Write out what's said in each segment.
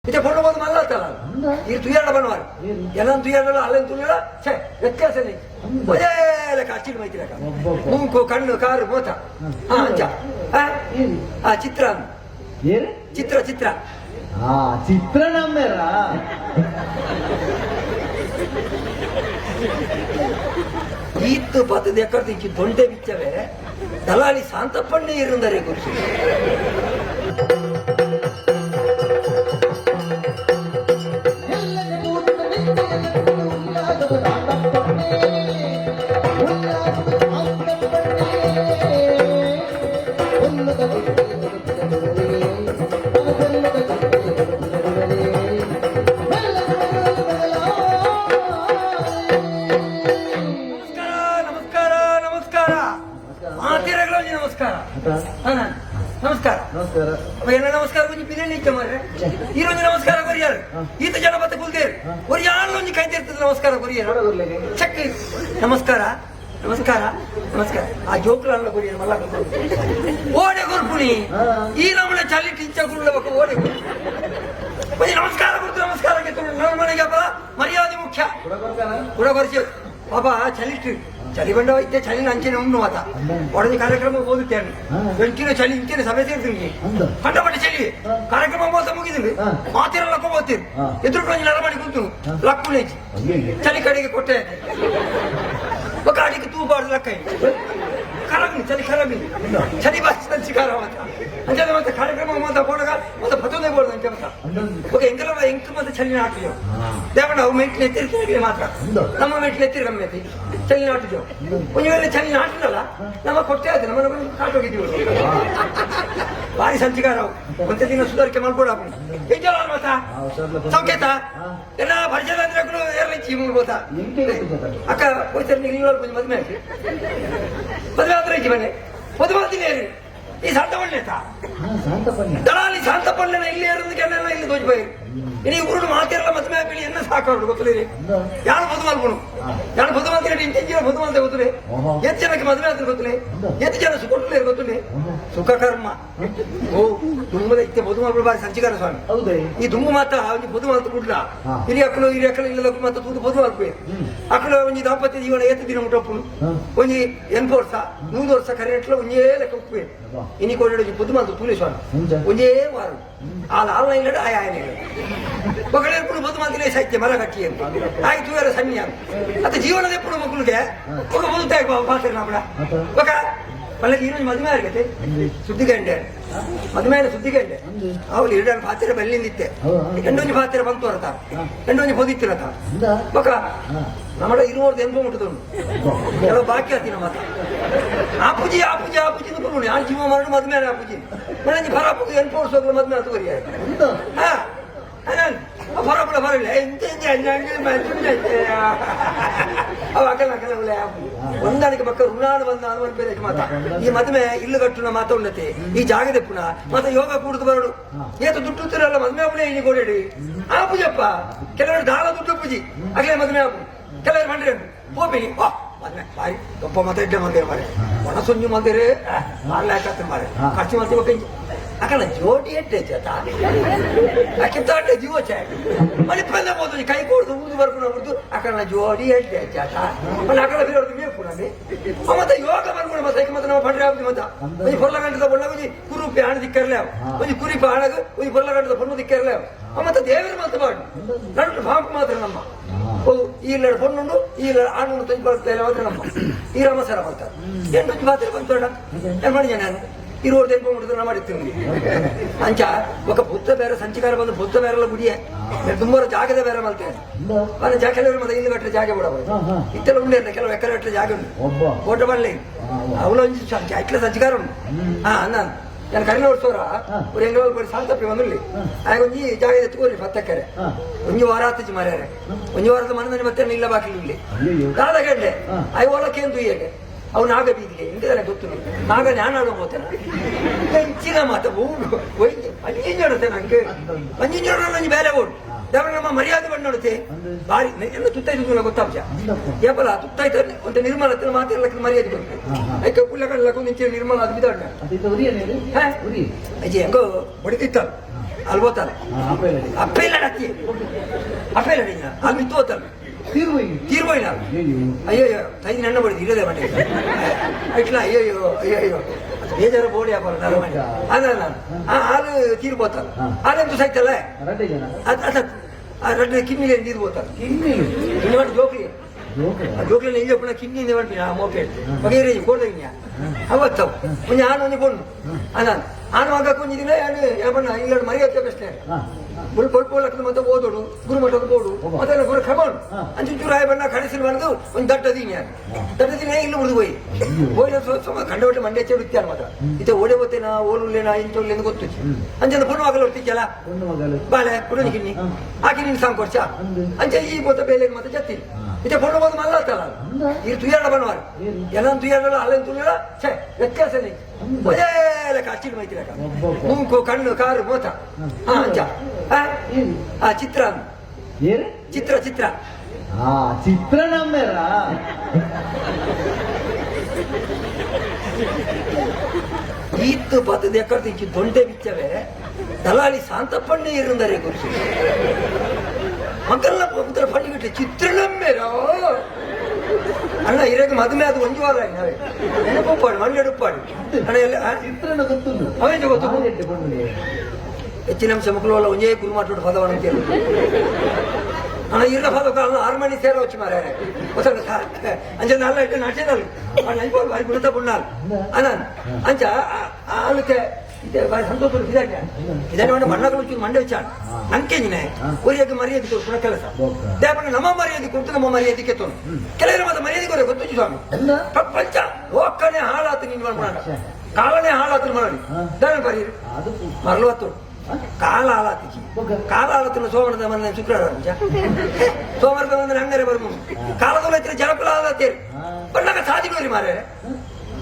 ಇತ್ತೆ ಪೊಣ್ಣು ಬಂದು ಮಲ್ಲಾತಲ್ಲ. ಅಂದ. ಈ ತುಯ್ಯಾಡ ಬನ್ನುವಾರು. ಏನು? ಎಲ್ಲ ತುಯ್ಯಾಡಲ್ಲ, ಅಲ್ಲೇನು ತುಯ್ಯಾಡ ಛೇ ವ್ಯತ್ಯಾಸ. ಅಂದ. ಒಳ್ಳೆ ಲೆಕ್ಕ ಅಚ್ಚಿನ ಮೈತಿ ಲೆಕ್ಕ. ಅಬ್ಬಬ್ಬ. ಮೂಕು, ಕಣ್ಣು, ಕಾರು, ಮೋತ. ಹಾ, ಅಂಚ. ಹಾ? ಏನು? ಆ ಚಿತ್ರ. ಏನು? ಚಿತ್ರ ಚಿತ್ರ. ಆ ಚಿತ್ರ ನಮ್ಮೇರ. ಈತ್ತು ಪತ್ತದ ಎಕ್ಕಡ್ದು ಇಂಚಿ ದೊಂಡೆ ಬಿಚ್ಚವೆ ದಲಾಲಿ ಶಾಂತಪ್ಪಣ್ಣೆ ಇರುಂದರೆ ಗುರುಸು. ನಮಸ್ಕಾರ, ನಮಸ್ಕಾರ, ನಮಸ್ಕಾರ ಮಾತಿರಗಳಲ್ಲಿ ನಮಸ್ಕಾರ. ಹಾ, ನಮಸ್ಕಾರ. ನಮಸ್ಕಾರ. ಅಪ್ಪ, ಎಲ್ಲ ನಮಸ್ಕಾರ. ಕೊಂಚ ಬಿರಿಯಾನಿ ಇಚ್ಚ ಮಾರ್ರೆ. ಈರೊಂದು ನಮಸ್ಕಾರ ಕೊರಿಯಾರು. ಈತ ಜನ ಮತ್ತೆ ಕುಲ್ದೇರು ஒரு ಯಾರೊಂದು ಕೈ ತೀರ್ತದೆ. ನಮಸ್ಕಾರ ಕೊರಿಯರ್ ಚಕ್. ನಮಸ್ಕಾರ, ನಮಸ್ಕಾರ, ನಮಸ್ಕಾರ. ಆ ಜೋಕುಲಲ್ಲ ಕೊರಿಯರ್ ಮಲ್ಲ ಓಡೆ ಕೊರ್ಪುನಿ. ಈ ನಮ್ಮನೆ ಚಲಿ ಟಿಂಚ ಕುಳ್ಳ ಓಡೆ కొంచెం ನಮಸ್ಕಾರ ಕೊಡ್ತು. ನಮಸ್ಕಾರ. ನಮ್ಮ ಮನೆಗೆ ಅಪ್ಪ ಮರ್ಯಾದೆ ಮುಖ್ಯ. ಕೂಡ ಕೊರ್ಚಿ ಪಾಪ. ಚಲಿಟ್ಟು ಚಳಿ ಬಂಡ ಇತ್ತೆ. ಚಳಿ ಅಂಚೆನೆ ಉಂಡು ಮಾತ. ಒಡನೆ ಕಾರ್ಯಕ್ರಮ ಓದುತ್ತೇನೆ. ಎಂಚಿನ ಚಳಿ, ಇಂಚಿನ ಸಭೆ ಸೇರ್ತೀನಿ. ಕಂಡಪಟ್ಟೆ ಚಳಿ. ಕಾರ್ಯಕ್ರಮ ಮೋಸ ಮುಗಿದ್ರಿ. ಮಾತಿರಲ್ಲ ಲಕ್ಕ ಹೋಗ್ತೀರಿ. ಎದುರು ಕೊಂಚ ನರಮಣಿ ಕೂತು ಲಕ್ಕು ನೇಚಿ ಚಳಿ ಕಡೆಗೆ ಕೊಟ್ಟೆ. ఒక ಅಡಿಗೆ ತೂಬಾರ್ದು ಲಕ್ಕ ಕರಗ್ನಿ ಚಳಿ ಕರಗ್ನಿ ಚಳಿ ಬಾಸ್ ಸಂಚಿಕಾರ ಮಾತ. ಅಂಚೆ ಮತ್ತೆ ಕಾರ್ಯಕ್ರಮ ಮಾತ ಪೋಣಗ ಮತ್ತೆ ಪತ್ತೊಂದೇ ಬೋರ್ದು ಅಂಚೆ ಮಾತ. ఒక ಎಂಕಲ ಎಂಕ್ ಮತ್ತೆ ಚಳಿ ನಾಟಿಯೋ ದೇವಣ್ಣ. ಅವು ಮೆಟ್ಲು ಎತ್ತಿರ್ತಾರೆ ಮಾತ್ರ. ನಮ್ಮ ಮೆಟ್ಲು ಎತ್ತಿರ ಕಮ್ಮಿ ಚಳಿ ನಾಟಿದ್ವು. ಒಂದು ವೇಳೆ ಚಳಿ ನಾಟಿನಲ್ಲ ನಮ್ಮ ಕೊಟ್ಟೆ ಆಯ್ತು. ನಮ್ಮ ಕಾಟೋಗಿದ್ದೀವಿ. ಭಾರಿ ಸಂಚಿಕಾರ ಅವು. ಒಂದೇ ದಿನ ಸುಧಾರಿಕೆ ಮಾಡ್ಬೋಡ. ಎಂಜಲ ಮಾತ ಸೌಖ್ಯತ ಎಲ್ಲ ಪರಿಚಯ ಅಂದ್ರೆ ಏರ್ಲಿಂಚಿ ಮೂಡ್ಬೋದ. ಅಕ್ಕ ಹೋಯ್ತಾರೆ. ನೀವು ಇಲ್ಲ ಕೊಂಚ ಮದುವೆ ಆಯ್ತು. ಮದುವೆ ಆದ್ರೆ ಇಜ್ಜಿ ಮನೆ ಮದುವೆ ಆದಿಲ್ಲ. ಈ ಶಾಂತ ಒಳ್ಳೆತ ದಳಾಲಿ ಶಾಂತಪಣ್ಣನ ಇಲ್ಲಿ ಏರೋದಕ್ಕೆಲ್ಲ ಇಲ್ಲಿ ತೋಜ್. ಇನಿ ಊರು ಮಾತಿರಲ್ಲ. ಮದುವೆ ಆಪಿಳಿ ಎನ್ನ ಸಾಕಾಡು ಗೊತ್ತಲಿರಿ. ಯಾರು ಮದುವೆ ಮಲ್ಪುಣು? ಯಾರು ಮದುವೆ ಮಾಡ್ತಾರೆ? ಇಂಟೆಂಜಿನ ಮದುವೆ ಮಾಡ್ತೆ ಗೊತ್ತಲೇ. ಎಷ್ಟು ಜನಕ್ಕೆ ಮದುವೆ ಆದ್ರೆ ಗೊತ್ತಲೇ. ಎಷ್ಟು ಜನ ಸುಖ ಗೊತ್ತಲೇ. ಸುಖ ಕರ್ಮ. ಓ ದುಮ್ಮದ ಇತ್ತೆ ಮದುವೆ ಮಾಡ್ಬಿಡು. ಬಾರಿ ಸಂಚಿಕಾರ ಸ್ವಾಮಿ. ಹೌದೇ? ಈ ದುಮ್ಮು ಮಾತ ಒಂಜಿ ಬೊದು ಮಾತು ಕುಡ್ಲ. ಹಿರಿಯಕ್ಕಲು ಹಿರಿಯಕ್ಕಲು ಇಲ್ಲ ಮಾತ ತೂದು ಬೊದು ಮಲ್ಪೆ. ಅಕ್ಕಲು ಒಂಜಿ ದಾಂಪತ್ಯ ಜೀವನ ಏತು ದಿನ ಮುಟ್ಟಪ್ಪುನು? ಒಂಜಿ 80 ವರ್ಷ, 100 ವರ್ಷ ಕರೆಂಟ್ಲ ಒಂಜೇ ಲೆಕ್ಕ ಉಪ್ಪೆ. ಇನಿ ಕೊಡಿ ಒಂಜಿ ಬುದ್ಧು ಮಾತು ತೂಲೆ ಸ್ವಾಮಿ. ಒಂಜೇ ವಾರ ಆಲ್ ಆನ್ಲೈನ್ ಆಯ ಆಯನ ఒకడే ఇప్పుడు బొద్దు మందిలే సైత్య మర కట్టి ಆಯ್ತು ಬೇರೆ ಸನ್ನಿ ಅತ್ತ ಜೀವನದ ಎప్పుడు ಮಕ್ಕಳಿಗೆ ఒక ಬದುತಾಯ ಪಾತ್ರ. ఒక వాళ్ళకి ఈరోజు మದುವೆ ಆಗತ್ತೆ. ಸುದ್ದಿಗಂಡೆ ಮದುವೆ ಸುದ್ದಿಗಂಡೆ. ಅವಳು ಎರಡು ಪಾತ್ರೆ ಬಲ್ಲಿಂದಿತ್ತೆ. రెండొంజి ಪಾತ್ರೆ ಬಂತು ಅರ್ಥ. రెండొంಜಿ ಪೊದಿತ್ತಿರತ. ఒక ನಮ್ಮಡ ಇರುವರ್ದು ಎಂಬ ಮುಟ್ಟುದುಂಡು. ಕೆಲವು ಬಾಕಿ ಆತಿನ ಮಾತ. ಆಪುಜಿ ಆಪುಜಿ ಆಪುಜಿ ಅಂತ ಯಾರು ಜೀವ ಮಾಡು ಮದುವೆ ಆಪುಜಿ ಮನಂಜಿ ಫರಾಪುಜಿ ಎನ್ಫೋರ್ಸ್ ಹೋಗ್ಲ ಮದುವೆ ಆತು ಬರಿಯ. ಹಾ ಫರಾಪುಲ ಬರಲ್ಲ. ಎಂತ ಅವ ಅಕಲ ಅಕಲ ಉಳ್ಳೆ ಆಪುಜಿ ಒಂದಾನಿಗೆ ಪಕ್ಕ ಋಣಾನು ಬಂದ ಅನುಮನ್ ಬೇರೆ ಮಾತ. ಈ ಮದುವೆ ಇಲ್ಲು ಕಟ್ಟುನ ಮಾತ ಉನ್ನತಿ ಈ ಜಾಗದ ಪುನ ಮತ್ತೆ ಯೋಗ ಕೂಡುದು ಬರಡು. ಏತು ದುಡ್ಡು ತಿರಲ್ಲ ಮದುವೆ ಆಪುಣೆ. ಇಲ್ಲಿ ಕೊಡೇಡಿ ಆಪುಜಪ್ಪ. ಕೆಲವರು ದಾಳ ದುಡ್ಡು ಪೂಜಿ ಅಗಲೇ ಮದುವೆ ಆಪು. ಕೆಲವರು ಮಂಡ್ರೆ ಪೋಪಿನಿ ಓ ಮದುವೆ ಬಾರಿ ಒಪ್ಪ ಮತ್ತೆ ಇಡ್ಡೆ ಮಂದಿರ ಮಾರೆ ಒಣಸುಂಜು ಮಂದಿರ ಮಾರ್ಲಾಕತ್ತ ಮಾರೆ. ಖರ್ಚು ಮಾಡ್ತೀವಿ ಒಕ್ಕ ಅಕಲ ಜೋಡಿ ಎಟ್ಟೆ ಚೇತ ಅಕ್ಕಿಂತ ಜೀವ ಚಾಯ್ ಮನೆ ಪಲ್ಲ పోతుంది. ಕೈ ಕೊಡ್ದು ಊದು ಬರ್ಕೊಂಡು ಬಿಡ್ದು ಅಕಲ ಜೋಡಿ ಎಟ್ಟೆ ಚೇತ ಮನೆ ಅಕಲ ಬಿರೋದು ಮೇಪುನಂడి. ಮತ್ತೆ ಯೋಗ ಬರ್ಕೊಂಡು ಮತ್ತೆ ಮತ್ತೆ ನಮ್ಮ ಪಂಡ್ರೆ ಆಪುಜಿ. ಮತ್ತೆ ಒಂಜಿ ಪೊರ್ಲ ಗಂಟದ ಬೊಳ್ಳ ಒಂಜಿ ಕುರುಪಿ ಹಣ ದಿಕ್ಕರ್ಲೆ. ಒಂಜಿ ಕುರಿಪ ಹಣಗ ಒಂಜಿ ಪೊರ್ಲ ಗಂಟದ ಪೊಣ್ಣು ದಿಕ್ಕರ್ಲೆ. ಮತ್ತೆ ದೇವರು ಮತ್ತೆ ಮಾಡಿ ನಡು ಭಾಂಪ್ ಮಾತ್ರ ನಮ್ಮ. ಓ ಈ ಇಲ್ಲಡ ಪೊಣ್ಣುಂಡು, ಈ ಇಲ್ಲ ಆಣುಂಡು ತಂಜಿ ಬರ್ತಾ ಮಾತ್ರ ನಮ್ಮ ಈ ರಾಮಸರ ಬರ್ತಾರೆ. ಎಂಟು ಮಾತ್ರ ಬಂತು ಏನ್ ಮಾಡಿದೆ ನಾನು? ಇರುವರ್ದು ಎಂಬ ಮುಟ್ಟಿದ್ರೆ ಮಾಡಿರ್ತೀನಿ. ಅಂಚ ఒక ಬುದ್ಧ ಬೇರೆ ಸಂಚಿಕಾರ ಬಂದು ಬುದ್ಧ ಬೇರೆಲ್ಲ ಗುಡಿಯೇ ತುಂಬ ಜಾಗದ ಬೇರೆ ಮಲ್ತೆ ಮನೆ ಜಾ. ಕೆಲವರು ಮತ್ತೆ ಇಲ್ಲಿ ಕಟ್ಟರೆ ಜಾಗ ಬಿಡ. ಇತ್ತೆಲ್ಲ ಉಂಡೆ ಕೆಲವು ಎಕರೆ ಕಟ್ಟರೆ ಜಾಗ ಉಂಟು. ಓಟ ಬರಲಿ ಅವಳ ಒಂಜಿ ಇಟ್ಲ ಸಂಚಿಕಾರ ಉಂಟು. ಹಾ ನಾನು ನಾನು ಕರಿನ ವರ್ಷವರ ஒரு எங்களுக்கு ஒரு சாந்தப்பி வந்துள்ளி. ಆಗ ಒಂಜಿ ಜಾಗ ಎತ್ಕೋರಿ ಪತ್ತಕ್ಕರೆ. ಒಂಜಿ ವಾರ ಆತಿಜಿ ಮಾರ್ಯಾರೆ. ಒಂಜಿ ವಾರದ ಮನದಲ್ಲಿ ಮತ್ತೆ ಇಲ್ಲ ಬಾಕಿ ಇಲ್ಲಿ ದಾದ ಗಂಡೆ I ಓಲಕ್ಕೆ ಎಂದು ಹೇಗೆ ಅವು ನಾಗ ಬೀದಿಗೆ ಇಂತಿದಾನೆ ಗೊತ್ತು. ನಾಗ ಜ್ಞಾನ ಹೋಗ್ತಾನೆ ಹೆಚ್ಚಿನ ಮಾತ ಅಂಜಿಂಜೋಡುತ್ತೆ ನಂಗೆ. ಅಂಜಿಂಜೋಡ ಒಂಜಿ ಬೇಲೆ ಬೋಡು ದೇವರ ನಮ್ಮ ಮರ್ಯಾದೆ ಬಣ್ಣ ನೋಡುತ್ತೆ. ಬಾರಿ ಎಲ್ಲ ತುತ್ತಾಯ್ತು ಗೊತ್ತಾಂಶ ಏಪಲ ತುತ್ತಾಯ್ತು ಒಂದು ನಿರ್ಮಲ ಹತ್ರ ಮಾತಿರ್ಲಕ್ಕ ಮರ್ಯಾದೆ ಬರ್ತದೆ. ಐಕ ಪುಲ್ಲ ಕಣ್ಣಲಕ್ಕ ನಿಂಚಿನ ನಿರ್ಮಲ ಅದು ಬಿದ್ದಾಡ. ಅಜ್ಜಿ ಹೆಂಗೋ ಹೊಡಿತಿತ್ತ. ಅಲ್ಬೋತಾನೆ ಅಪ್ಪೆ ಇಲ್ಲ ಅತ್ತಿ ಅಪ್ಪೆ ಇಲ್ಲ ಅಲ್ಲಿ ಮಿತ್ತು ಹೋತಾನೆ ತೀರ್ಬೋಯಿನ. ಅಯ್ಯೋ ತೈದು ನನ್ನ ಬಡಿದು ಇಲ್ಲದೆ ಮನೆ ಇಟ್ಲ. ಅಯ್ಯಯ್ಯೋ ಅಯ್ಯಯ್ಯೋ, ಬೇಜಾರ ಬೋಡಿ ಹಾಕೋಲ್ಲ ನಾನು ಮನೆ ಅಲ್ಲ ನಾನು ಹಾಲು ತೀರ್ಬೋತಲ್ಲ, ಹಾಲೆಂತೂ ಸೈತಲ್ಲ. ಅದು ರಡ್ಡು ಕಿನ್ನಿಲೆ ನೀರು ಬೋತಲ್ಲ, ಕಿನ್ನಿ ಮಾಡಿ ಜೋಕ್ಲಿ ಜೋಕ್ಲಿ ನೆಯ್ಯ ಪುನಃ ಕಿನ್ನಿ ಪನ್ಪಿನ ಮೋಕೆ ಬಗೆರೆ ಕೋಡ್ದ ಅವತ್ತವು. ಒಂಜಿ ಆನು ಒಂಜಿ ಪೊಣ್ಣು ಅಲ್ಲ, ಆನು ಮಗ ಒಂಜಿ ದಿನ ಯಾನು ಯಾಪಣ್ಣ ಇಲ್ಲ ಮರ್ಯಾದೆ ಪ್ರಶ್ನೆ ಮುಲ್ ಕೊಳ್ಪು ಲಕ್ಕದ ಮತ್ತೆ ಓದೋಡು ಗುರುಮಠದ ಬೋಡು ಮತ್ತೆ ಗುರು ಕ್ರಮನು ಅಂಚುಂಚೂರು ಆಯ ಬಣ್ಣ ಕಡೆಸಿನ ಬಂದು ಒಂದು ದಟ್ಟ ದೀನ ದಟ್ಟ ದಿನ ಇಲ್ಲಿ ಮುರಿದು ಹೋಯಿ ಹೋಯ್ನ ಕಂಡವಟ್ಟೆ ಮಂಡ್ಯ ಚೆಡುತ್ತಾರೆ ಮಾತ್ರ ಇತ್ತೆ ಓಡೆ ಬತ್ತೇನಾ ಓಲುಲ್ಲೇನಾ ಇಂಚೊಲ್ಲೇನು ಗೊತ್ತು. ಅಂಚೆ ಪೊಣ್ಣು ಮಗಲು ಹೊರ್ತಿದ್ದಲ್ಲ ಬಾಳೆ ಪುಡನಿ ಕಿನ್ನಿ ಆಕೆ ನೀನು ಸಾಂಗ್ ಕೊಡ್ಚಾ ಅಂಚೆ ಈ ಬೋತ ಬೇಲೆ ಮತ್ತೆ ಜತ್ತಿ ಇತ್ತೆ ಪೊಣ್ಣು ಬಂದು ಮಲ್ಲ ಇದು ತುಯ್ಯಾಡ ಬಣ್ಣವಾರ ಎಲ್ಲ ತುಯ್ಯಾಡಲ್ಲ ಅಲ್ಲೇನು ತುಯ್ಯಾಡ ಛೇ ವ್ಯತ್ಯಾಸ ಒಳ್ಳೆ ಲೆಕ್ಕ ಅಚ್ಚಿನ ಮೈತಿ ಲೆಕ್ಕ ಮೂಕು ಕಣ್ಣು ಕಾರು ಮೋತ. ಹಾ ಅಂಚ ಆ ಚಿತ್ರ ಚಿತ್ರ ಚಿತ್ರ ಚಿತ್ರ ನಮ್ಮೇರ. ಈತ್ತು ಪತ್ತದ ಎಕ್ಕಡ್ದು ಇಂಚಿ ದೊಂಡೆ ಬಿಚ್ಚವೆ ದಲಾಲಿ ಶಾಂತಪ್ಪಣ್ಣೆ ಇರುಂದರೆ ಗುರುಸು ಮಕ್ಕಳನ್ನ ಪುತ್ರ ಪಂಡಿಗಿಟ್ಟೆ ಚಿತ್ರ ನಮ್ಮೇರ ಅಣ್ಣ ಇರಕ್ಕೆ ಮದುವೆ ಅದು ಒಂಜು ವಾರ ನಾವೇ ನೆನಪುಪ್ಪಾಡು ಮಂಡೆ ಉಪ್ಪಾಡು ಅಣ್ಣ ಎಲ್ಲ ಚಿತ್ರನ ಗೊತ್ತುಂಟು. ಅವೇಂಚ ಗೊತ್ತು? ಹೆಚ್ಚಿನ ಅಂಶ ಮಕ್ಕಳು ಅಲ್ಲ ಒಂದೇ ಗುರುಮಾಟೋಡು ಪದವನ್ನು ಅಂತ ಹೇಳಿ ಅಣ್ಣ ಇರ್ನ ಪದ ಅಣ್ಣ ಆರು ಮಣಿ ಸೇರ వచ్చి ಮಾರ್ಯಾರೆ ಹೊಸ ಅಂಚ ನಲ್ಲ ಇಟ್ಟು ನಟೇನಲ್ಲು ಅಣ್ಣ ಐಬೋದು ಬಾರಿ ಗುಣತ ಪುಣ್ಣಾಲ್ ಅಣ್ಣ ಅಂಚ ಆಲುಕೆ ಇದೆ ಬಾರಿ ಸಂತೋಷ ಇದಾಗೆ ಇದಾನೆ ಒಂದು ಮಣ್ಣಗಳು ಚೂರು ಮಂಡೆ ವಿಚಾರ ನಂಕೆಂಜಿನೆ ಒರಿಯಕ್ಕೆ ಮರ್ಯಾದೆ ಕೊಡ್ಪುಣ ಕೆಲಸ ದೇವಣ್ಣ ನಮ್ಮ ಮರ್ಯಾದೆ ಕೊಡ್ತು ನಮ್ಮ ಮರ್ಯಾದೆ ಕೆತ್ತೋನು ಕೆಲವರು ಮತ್ತೆ ಮರ್ಯಾದೆ ಕೊರೆ ಗೊತ್ತು ಸ್ವಾಮಿ ಪ್ರಪಂಚ ಲೋಕನೇ ಹಾಳಾತು ನೀನು ಮಾಡ್ಬೋಣ ಕಾಲನೇ ಹಾಳಾತು ಮಾಡಿ ದಾನ ಬರೀ ಮರಳು ಕಾಲ ಹಾಳಾತಿಜಿ ಕಾಲ ಹಾಳಾತಿನ ಸೋಮವಾರದ ಮನೆ ಶುಕ್ರವಾರ ಸೋಮವಾರದ ಬಂದ್ರೆ ಹಂಗಾರೆ ಬರ್ಮು ಕಾಲದೊಳ ಇದ್ರೆ ಜನಕುಲ ಹಾಳಾತೇರಿ ಬಣ್ಣಗ ಸಾಧಿಗೋರಿ ಮಾರೆ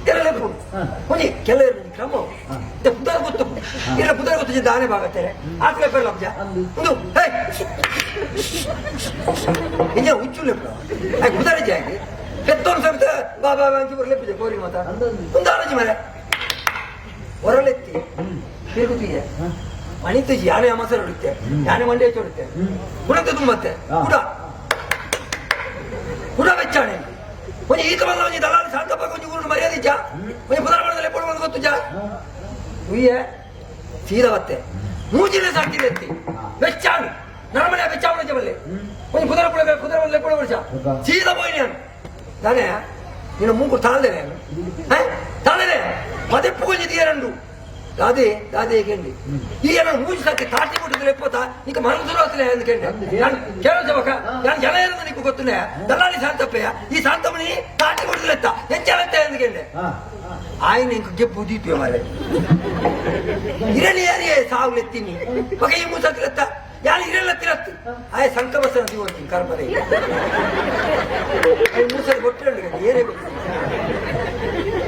ಕೆಲವು ಒಂಜಿ ಕೆಲವರು ಕ್ರಮ ಪುದರ್ ಗೊತ್ತು ಇಲ್ಲ ಪುದರ್ ಗೊತ್ತು ದಾನೆ ಬಾಗತ್ತಾರೆ ಆತ್ಲೆ ಪೆರ್ಲಬ್ಜ ಒಂದು ಹೇ ಇಂಜ ಹುಚ್ಚು ಲೆಪ್ಪು ಪುದರ್ ಜಾಗಿ ಪೆತ್ತೋನ್ ಸಮಿತ ಬಾಬಾ ಅಂಚಿ ಬರ್ ಲೆಪ್ಪುಜೆ ಕೋರಿ ಮಾತ ಒಂದು ಆಲೋಚನೆ ಮಾರೆ ಹೊರಲೆತ್ತಿ ತಿರುಗುತ್ತೀಯ ಮಣಿತು ಯಾನೆ ಅಮಸರ ಹೊಡಿತೆ ಯಾನೆ ಮಂಡೆ ಹೊಡಿತೆ ಗುಣತೆ ತುಂಬತ್ತೆ ಕುಡ ಕುಡ ಬೆಚ್ಚಾಣೆ ಒಂಜಿ ಈತ ಬಂದ ಒಂಜಿ ದಲಾಲಿ ಶಾಂತಪ್ಪ ಒಂಜಿ ಊರು ಮರ್ಯಾದೆ ಇಜ್ಜಾ ಒಂಜಿ ಪುದರ್ ಮಾಡದಲ್ಲಿ ಎಪ್ಪಡು ಬಂದು ಗೊತ್ತು ಜಾ ಉಯ್ಯೆ ಸೀದಾ ಬತ್ತೆ ಮೂಜಿನ ಸಾಕಿದೆ ಎತ್ತಿ ಬೆಚ್ಚಾಣು ನರಮನೆ ಬೆಚ್ಚಾವಣ ಜಬಲ್ಲೆ ಒಂಜಿ ಪುದರ ಪುಡ ಪುದರ ಬಂದ ಎಪ್ಪಡು ವರ್ಷ ಸೀದಾ ಪೋಯಿ ನಾನು ತಾನೇ ನಿನ್ನ ಮೂಗು ತಾಳ್ದೇನೆ ತಾಳ್ದೇನೆ ಮತ್ತೆ ಪೂಜೆ ತೀರಂಡು ದಾದೆ ದಾದೆ ಕೇಂಡಿ ಈ ಏನೋ ಮೂಜಿ ಸಾಕಿ ತಾಟಿ ಕೊಟ್ಟಿದ್ರೆ ಎಪ್ಪತ್ತ నీకు మనసులో వస్తున్నాయి ఎందుకంటే ಕೇಳೋ ಬಕ ನಾನು ಜನ ಏನಂದ್ರೆ నీకు ಗೊತ್ತುనే ದಲ್ಲಾಳಿ ಶಾಂತಪ್ಪಯ್ಯ ಈ ಶಾಂತಮ್ಮని ತಾಟಿ ಕೊಟ್ಟಿದ್ರೆ ಎಂಚಾಲತ್ತೆ ఎందుకంటే ఆయన ఇంక ಗೆಪ್ಪು ಉದೀತ್ವೆ ಮಾರೆ ಇರಲಿ ಯಾರಿಗೆ ಸಾವುಲೆತ್ತೀನಿ ఒక ಈ ಮೂಸತ್ತಿರತ್ತ ಯಾರು ಇರಲ್ಲ ತಿರತ್ತು ಆಯ ಸಂಕಮಸನ ದಿವಂತೀನಿ ಕರ್ಮರೆ ಮೂಸಲು ಕೊಟ್ಟರೆ ಏನೇ ಗೊತ್ತು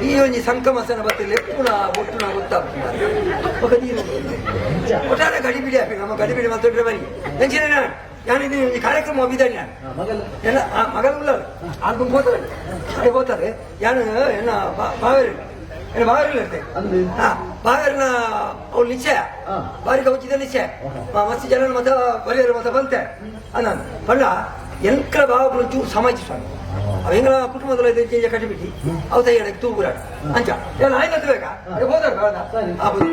ಈ ಒಂಜಿ ಸಂಕಮಸನ ಬತ್ತೆ ಲೆಪ್ಪುನ ಒಟ್ಟುನ ಗೊತ್ತಾಗ್ತದೆ ఒక ನೀರು ಒಟ್ಟಾರೆ ಗಡಿಬಿಡಿ ಹಾಕಿ ನಮ್ಮ ಗಡಿಬಿಡಿ ಮಾತಾಡಿದ್ರೆ ಬನ್ನಿ ಎಂಚಿನ ನಾನು ಇದು ಈ ಕಾರ್ಯಕ್ರಮ ಹೋಗಿದ್ದಾನೆ ನಾನು ಎಲ್ಲ ಮಗಲು ಉಳ್ಳಾರು ಆಲ್ಬಮ್ ಹೋತಾರೆ ಅದೇ ಹೋತಾರೆ ಯಾನು ಎನ್ನ ಬಾವೇರಿ ಎನ್ನ ಬಾವೇರಿ ಇರ್ತೆ ಹಾ ಬಾವೇರಿನ ಅವ್ಳು ನಿಶ್ಚಯ ಬಾರಿ ಕವಚಿದ ನಿಶ್ಚಯ ಮಸ್ತ್ ಜನ ಮತ ಬರೆಯರು ಮತ ಬಂತೆ ಅನ್ನ ಪಂಡ ಎಂಕ್ರ ಬಾವಗಳು ಚೂರು ಸಮಾಜ ಸ್ವಾಮಿ ಅವ ಎಂಗಳ ಕುಟುಂಬದಲ್ಲಿ ಇದು ಕಟ್ಟಿಬಿಟ್ಟು ಅವ ತಯ್ಯಡಕ್ಕೆ ತೂಗುರಾಡ ಅಂಚ ಎಲ್ಲ ಆಯ್ತು ಬೇಕಾ ಹೋದಾರ. ಹೌದು.